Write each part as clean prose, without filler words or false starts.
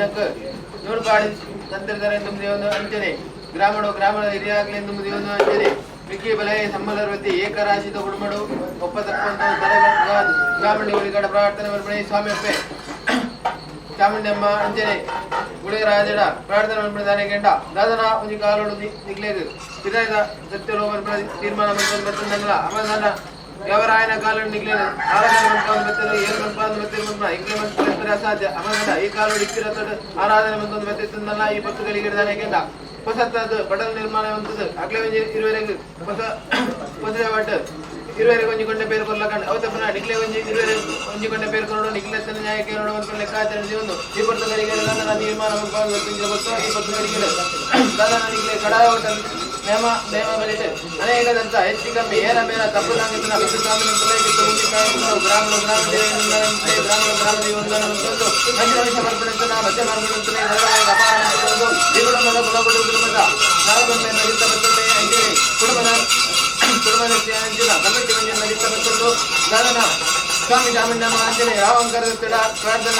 ದಿನಕ್ಕೆ ನೂರುಪಾಡಿ ತಂತ್ರಿದರೆ ಎಂದು ಅಂಚನೆ ಗ್ರಾಮಡು ಗ್ರಾಮದ ಹಿರಿಯಾಗಲೆಂದು ಮುದಿಯೊಂದು ಅಂಚನೆ ಮಿಕ್ಕಿ ಬಲಯ ಸಮ್ಮಲರ್ವತಿ ಏಕರಾಶಿತ ಕುಡುಮಡು ಒಪ್ಪ ತಪ್ಪಂತ ಚಾಮುಂಡಿ ಒಲಿಗಡ ಪ್ರಾರ್ಥನೆ ಮಲ್ಪಣೆ ಸ್ವಾಮಿ ಅಪ್ಪೆ ಚಾಮುಂಡಮ್ಮ ಅಂಚನೆ ಗುಳಿಗರಾಜಡ ಪ್ರಾರ್ಥನೆ ಮಲ್ಪಣೆ ದಾನೆ ಕೆಂಡ ದಾದನ ಒಂಜಿ ಕಾಲೋಡು ನಿಗ್ಲೇದು ಪಿದಾಯ್ದ ಸತ್ಯಲೋ ಮಲ್ಪಣ ತೀರ್ಮಾನ ಮಲ್ಪೊಂದು ಬರ್ತಂದಲ್ಲ ಅಮದಾನ ಯಾವರಾಯನ ಕಾಲೋಡು ನಿಗ್ಲೇನು ಆರಾಧನೆ ಮನ್ಪಾಂದು ಬತ್ತರು ಏಳು ಮನ್ಪಾಂದು ಬತ್ತಿರು ಮನ್ಪ ಇಂಗ್ಲೆ ಮನ್ಪರೆ ಅಸಾಧ್ಯ. ಅಮದಾನ ಈ ಕಾಲೋಡು ಇಕ್ಕಿರತ್ತಡು ಆರಾಧನೆ ಮನ್ಪೊಂದು ಬತ್ತಿತ್ತಂದಲ್ಲ ಈ ಪತ್ತುಗಳಿಗೆ ದಾನೆ ಕೆಂಡ ಹೊಸತ್ತದು ಬಡಲ್ ನಿರ್ಮಾಣ వంತದು ಅಗ್ಲೆ ಒಂಜಿ ಇರುವೆರೆಗ್ ಹೊಸ ಹೊಸ what ಇರುವೆರೆಗ್ ಒಂಜಿ ಕೊಂಡೆ ಪೇರು ಕೊರ್ಲಕಂಡ್ ಅವು ತಪ್ಪನ ನಿಕ್ಲೆ ಒಂಜಿ ಇರುವೆರೆಗ್ ಒಂಜಿ ಕೊಂಡೆ ಪೇರು ಕೊರಡು ನಿಕ್ಲೆತ್ತನ ನ್ಯಾಯ ಕೇರಡು ಒಂದು ಲೆಕ್ಕಾಚಾರ ಒಂದು ಈ ಪೊರ್ತುಗಳಿಗೆ ದಾದನ ತೀರ್ಮಾನ ಮನ್ಪಾಂದು ಬತ್ತಿಂಚ ಗೊತ್ತು ಈ ಪೊರ್ತುಗಳಿಗೆ ದಾದನ ನಿಕ್ಲೆ ಕಡಾಯ ಹೋಟೆಲ್ ನೇಮ ನೇಮ ಬಲಿಟ್ ಅನೇಕದಂತ ಹೆಚ್ಚು ಕಮ್ಮಿ ಏನ ಬೇನ ತಪ್ಪು ದಾಂಗಿತನ ವಿಷ್ಣು ಸ್ವಾಮಿ ಮುಂದೆ ಗ್ರಾಮ ಗ್ರಾಮ ದೇವಂತೆ ಗ್ರಾಮ ಗ್ರಾಮ ದೇವಂದನ ಅಂತಂದು ಮಂಜುನಾಥ ಸಮರ್ಪಣೆ ಮಧ್ಯ ಮಾರ್ಗದಂತಲೇ ಅಪಾರ ಅಂತಂದು ಈ ಕುಟುಂಬದ ಕುಲ ಕುಟುಂಬದ ನಾಲ್ಕೊಂಬೆ ನಡೀತಾ ಬರ್ತದೆ ಅಂತೇಳಿ ಕುಟುಂಬದ ಕುಟುಂಬದ ಅಂಚಿನ ಕಲ್ಲಟ್ಟಿ ಮಂಜು ನಡೀತಾ ಬರ್ತದ್ದು ದಾದನ ಸ್ವಾಮಿ ಚಾಮುಂಡಮ್ಮ ಅಂಜನೆ ರಾವಂಕರ ಪ್ರಾರ್ಥನೆ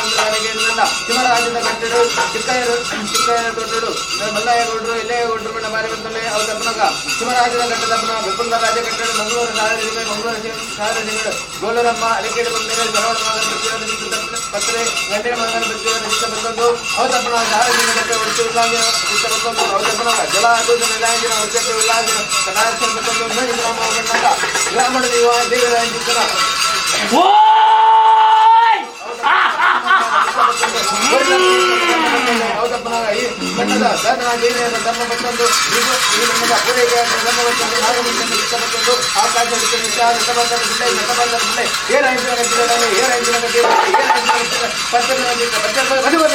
ನನ್ನ ಶಿವರಾಜನ ಕಟ್ಟಡು ಚಿಕ್ಕಯ್ಯರು ಚಿಕ್ಕಯ್ಯನ ತೋಟಡು ಮಲ್ಲಯ್ಯ ಗೌಡರು ಇಲ್ಲಯ್ಯ ಗೌಡರು ಬಣ್ಣ ಬಾರಿ ಬಂದಲೆ ಅವು ತಪ್ಪನಗ ಶಿವರಾಜನ ಕಟ್ಟ ತಪ್ಪನ ಬೆಪ್ಪುಂದ ರಾಜ ಕಟ್ಟಡು ಮಂಗಳೂರು ಸಾರ್ವಜನಿಕ ಮಂಗಳೂರು ಸಾರ್ವಜನಿಕರು ಗೋಲರಮ್ಮ ಅಲೆಕೇಡು ಬಂದರೆ ಸರವಣ ಮಗನ ಪ್ರತಿಯೊಂದು ಪತ್ರೆ ಗಂಡಿನ ಮಗನ ಪ್ರತಿಯೊಂದು ಚಿತ್ತ ಬಂದೊಂದು ಅವು ತಪ್ಪನ ಸಾರ್ವಜನಿಕ ಕಟ್ಟ ಒಟ್ಟು ಉಲ್ಲಾಂಘನ ಚಿತ್ತ ಬಂದೊಂದು ಅವು ತಪ್ಪನಗ ಜಲ ಅದು ನಿಲಾಂಜನ ಒಟ್ಟು ಉಲ್ಲಾಂಘನ ಕಟಾಕ್ಷ ಬಂದೊಂದು ಗ್ರಾಮ ಬಣ್ಣಗ ಗ್ರಾಮದ ದೇವ ದೇವರ ಚಿತ್ತನ ಹೌದಪ್ಪನಾಗ ಈ ಬಣ್ಣದ ದಾದನ ದೇವಿಯ ಧರ್ಮ ಬತ್ತೊಂದು ಈ ಬಣ್ಣದ ಪೂರೈಕೆ ಧರ್ಮ ಬತ್ತೊಂದು ನಾಗಮಂಡಲ ಚಿತ್ತ ಬತ್ತೊಂದು ಆಕಾಶ ನಿತ್ಯ ನಟಬಂಧನ ಬಿಳ್ಳೆ ನಟಬಂಧನ ಬಿಳ್ಳೆ ಏರಾಂಚಿನ ಕಟ್ಟಿದ ಏರಾಂಚಿನ ಕಟ್ಟಿದ ಏರಾಂಚಿನ ಕಟ್ಟಿದ ಪಂಚಮ ಪಂಚಮ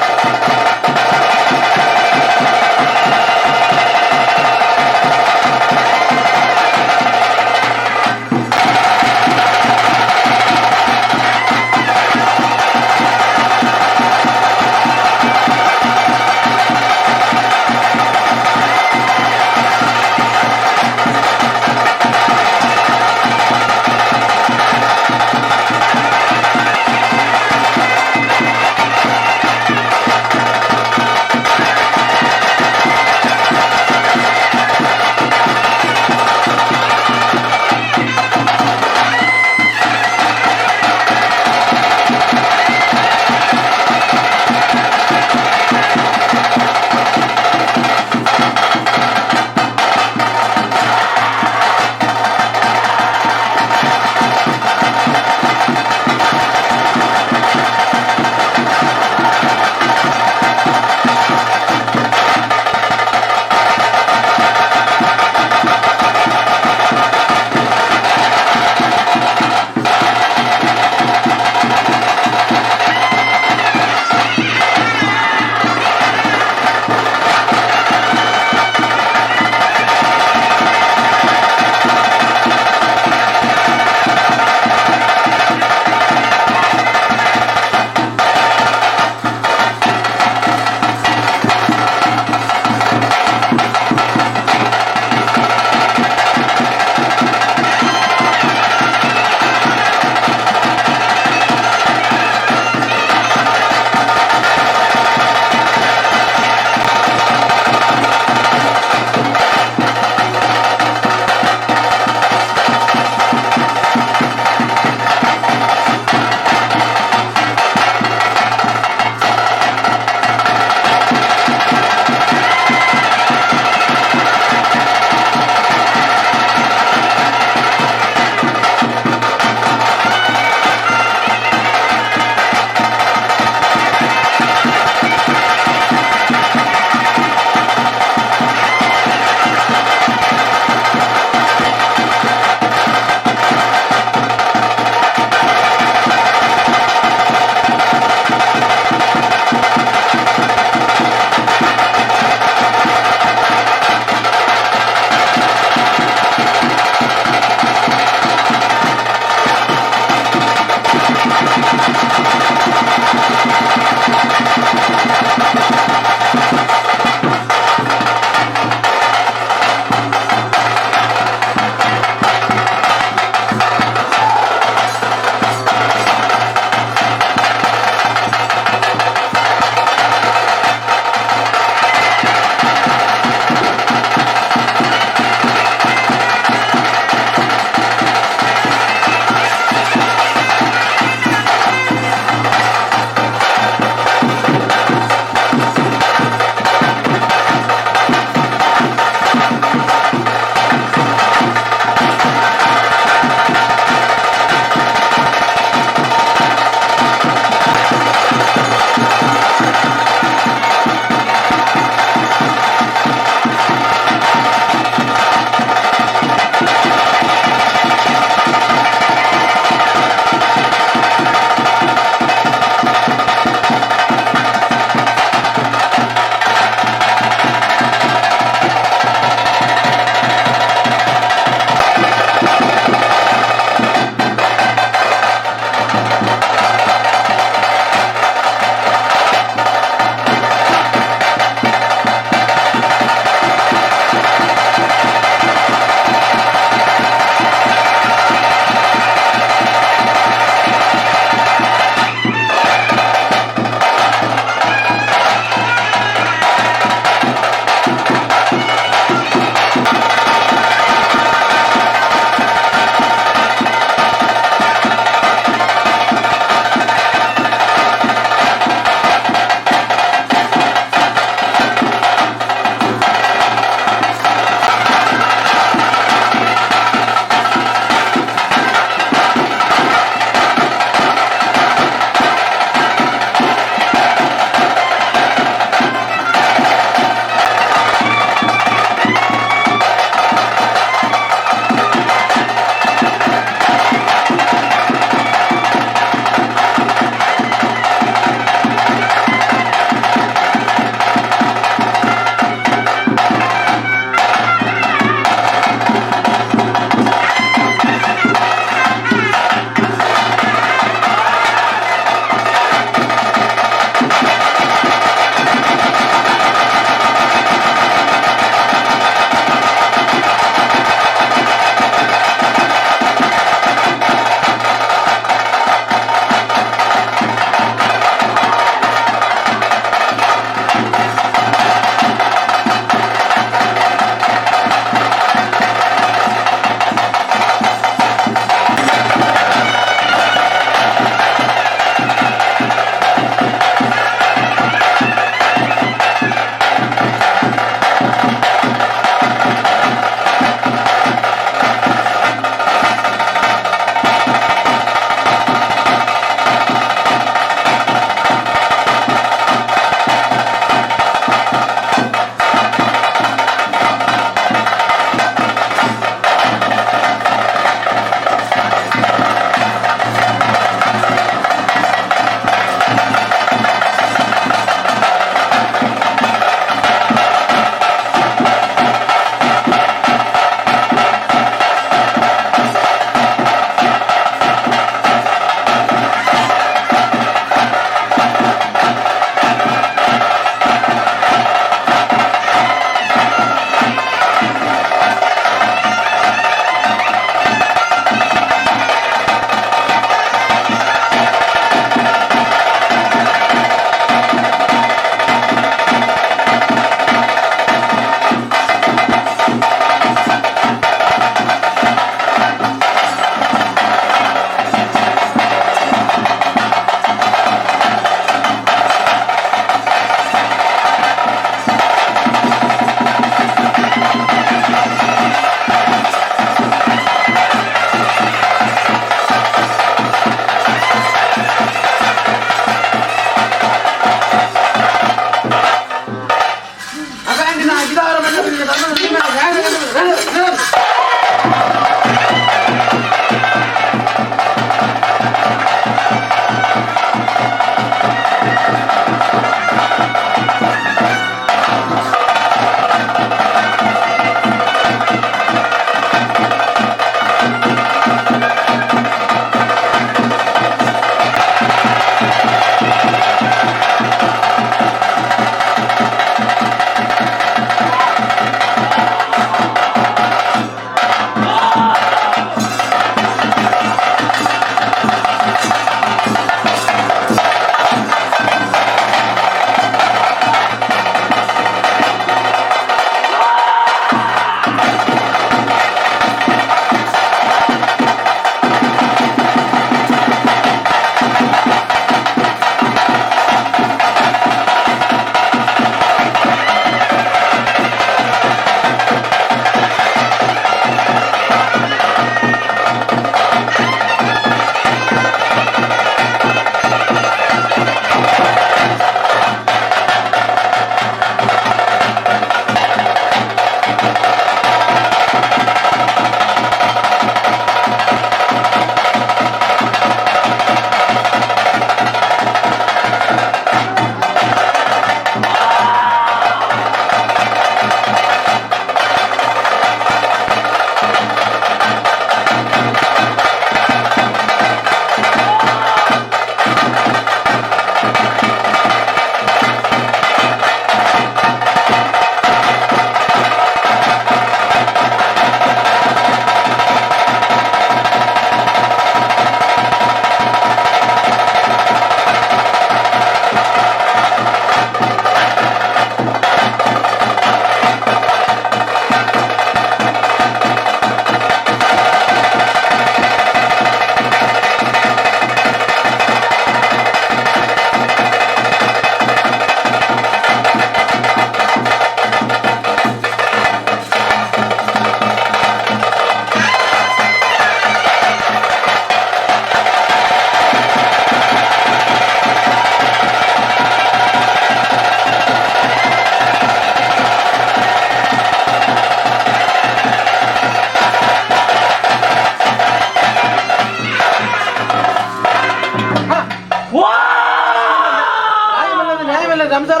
ಸಂಸಾರ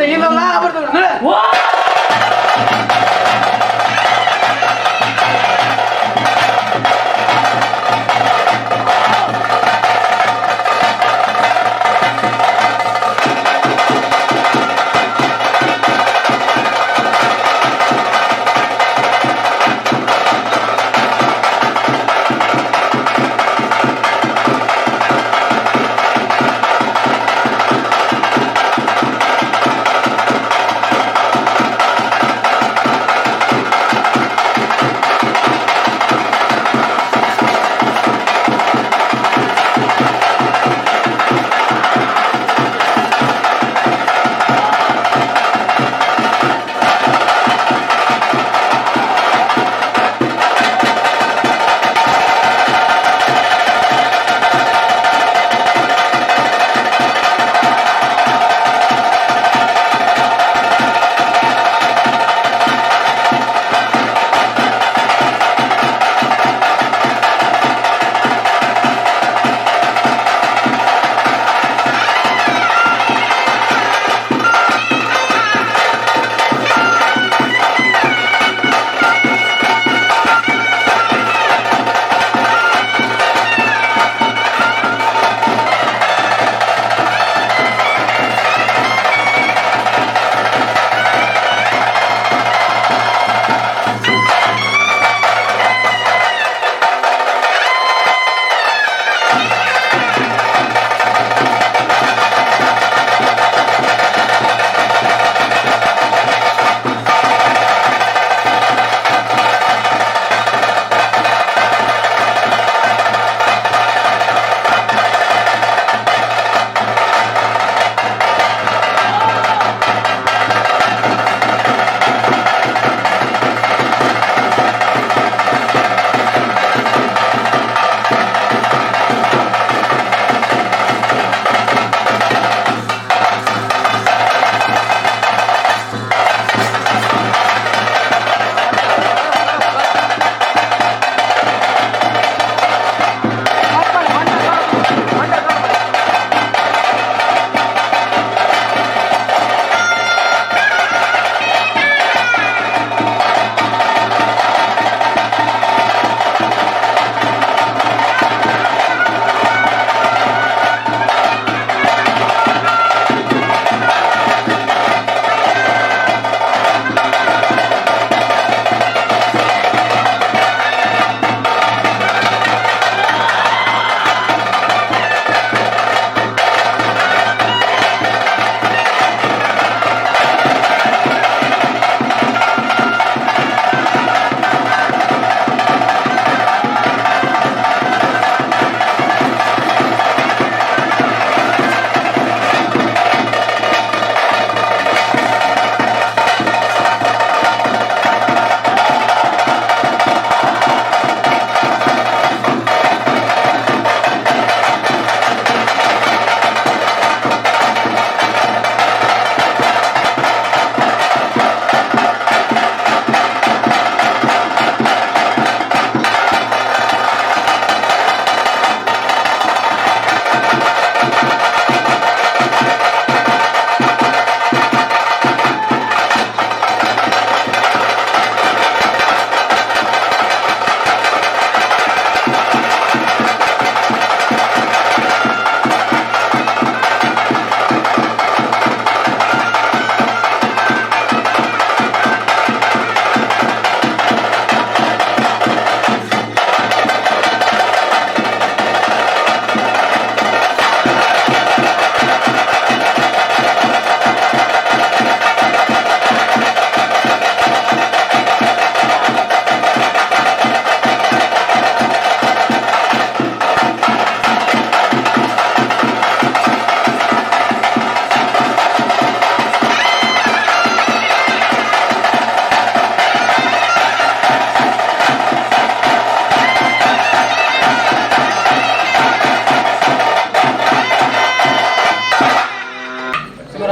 ಇಲ್ಲ. ಓ!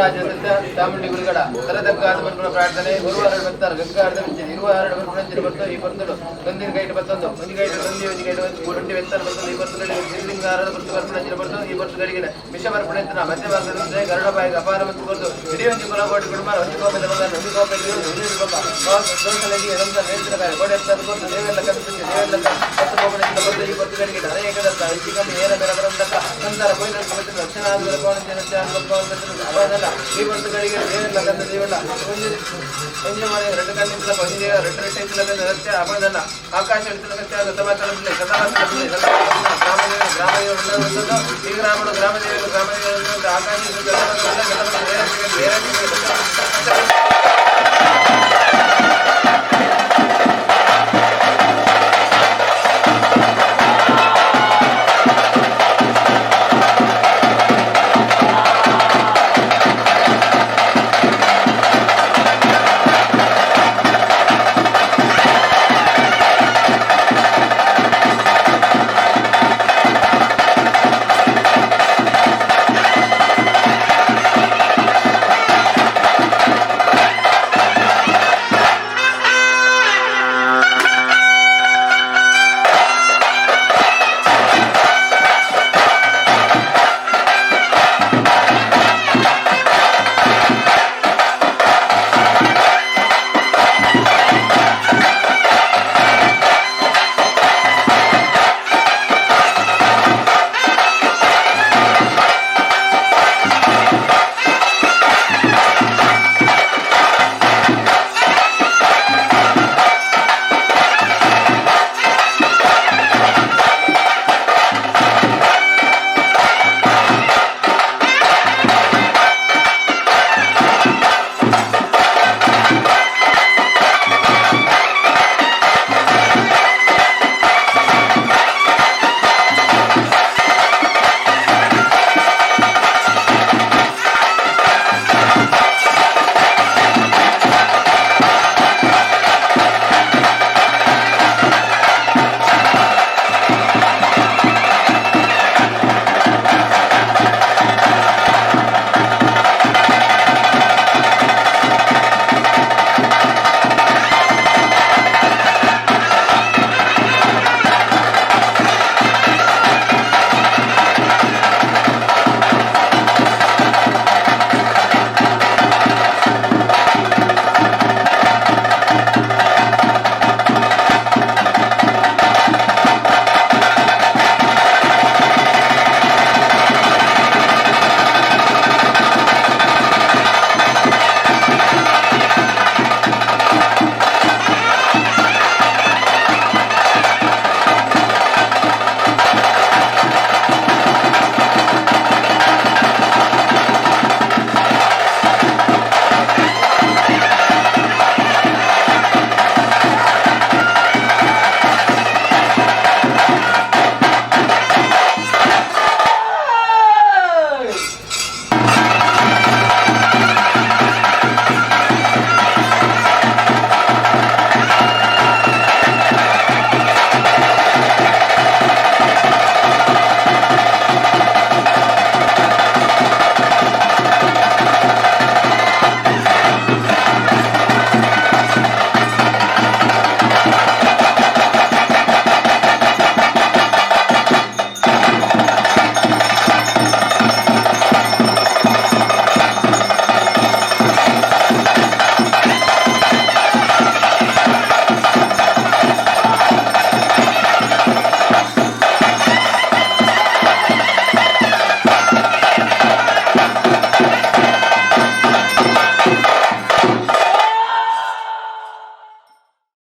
ಧರ್ಮರಾಜ ಸತ್ಯ ಚಾಮುಂಡಿ ಗುರುಗಡ ತರದಗ್ಗಾದ ಮನ್ಪುನ ಪ್ರಾರ್ಥನೆ. ಗುರುವಾರ ಬರ್ತಾರೆ ಗಗ್ಗಾರದ ಮಿಂಚಿನ ಇರುವಾರಡು ಬರ್ಪುನಂಚಿನ ಬರ್ತೋ. ಈ ಪೊರ್ತುಡು ಗಂದಿನ ಕೈಟ್ ಬತ್ತೊಂದು, ಒಂಜಿ ಕೈಟ್ ಗಂದಿ, ಒಂಜಿ ಕೈಟ್ ಒಂಟಿ ಬೆತ್ತನ ಬರ್ತೊಂದು. ಈ ಪೊರ್ತುಗಡಿ ಸಿದ್ಧಲಿಂಗಾರದ ಪೊರ್ತು ಬರ್ಪುನಂಚಿನ ಬರ್ತೋ. ಈ ಪೊರ್ತು ಗಡಿಗಿಡ ವಿಷ ಬರ್ಪುನಂಚಿನ ಮಧ್ಯ ಭಾಗದ ಗರುಡ ಬಾಯಿಗೆ ಅಪಾರ ಮತ್ತು ಕೊರ್ದು ಇಡೀ ಒಂಜಿ ಕುಲಕೋಟಿ ಕುಟುಂಬ, ಒಂಜಿ ಕೋಪದ ಬಂಗಾರ, ಒಂಜಿ ಕೋಪೆ, ಒಂಜಿ ಕೋಪ ದೋಷಲಗಿ ಎದಂತ ನೇತ್ರ ಕಾರ್ಯ ಕೋಡೆ ಕೊರ್ದು ದೇವೆಲ್ಲ ಕಲಿಸುತ್ತೆ. ದೇವೆಲ್ಲ ಕತ್ತು ಕೋಪಣಿಸಿದ ಬರ್ತೋ. ಈ ಪೊರ್ತು ಗಡಿಗಿಡ ಅನೇಕ ದತ್ತ ಹೆಚ್ಚು ಕಮ್ಮಿ ಏನ ಬೇರೆ ಬರಂತಕ್ಕ ಸಂಸಾರ ಕೊಯ್ದ ರಕ್ಷಣಾ. ಈ ಪೊರ್ತುಗಳಿಗೆ ದೇವೆಲ್ಲ ಕಂದ ದೇವಲ್ಲ ಒಂಜಿ ಒಂಜಿ ಮನೆ ಎರಡು ಕಣ್ಣಿಂದ ಒಂಜಿ ಎರಡು ರೆಟ್ಟೆ ಇತ್ತಲಕ ಅಪದಲ್ಲ ಆಕಾಶ ಗತಮಾತಲ ಗತಮಾತಲ ಗ್ರಾಮದೇವರು ಗ್ರಾಮದೇವರು. ಈ ಗ್ರಾಮಡು ಗ್ರಾಮದೇವರು ಗ್ರಾಮದೇವರು ಆಕಾಶ.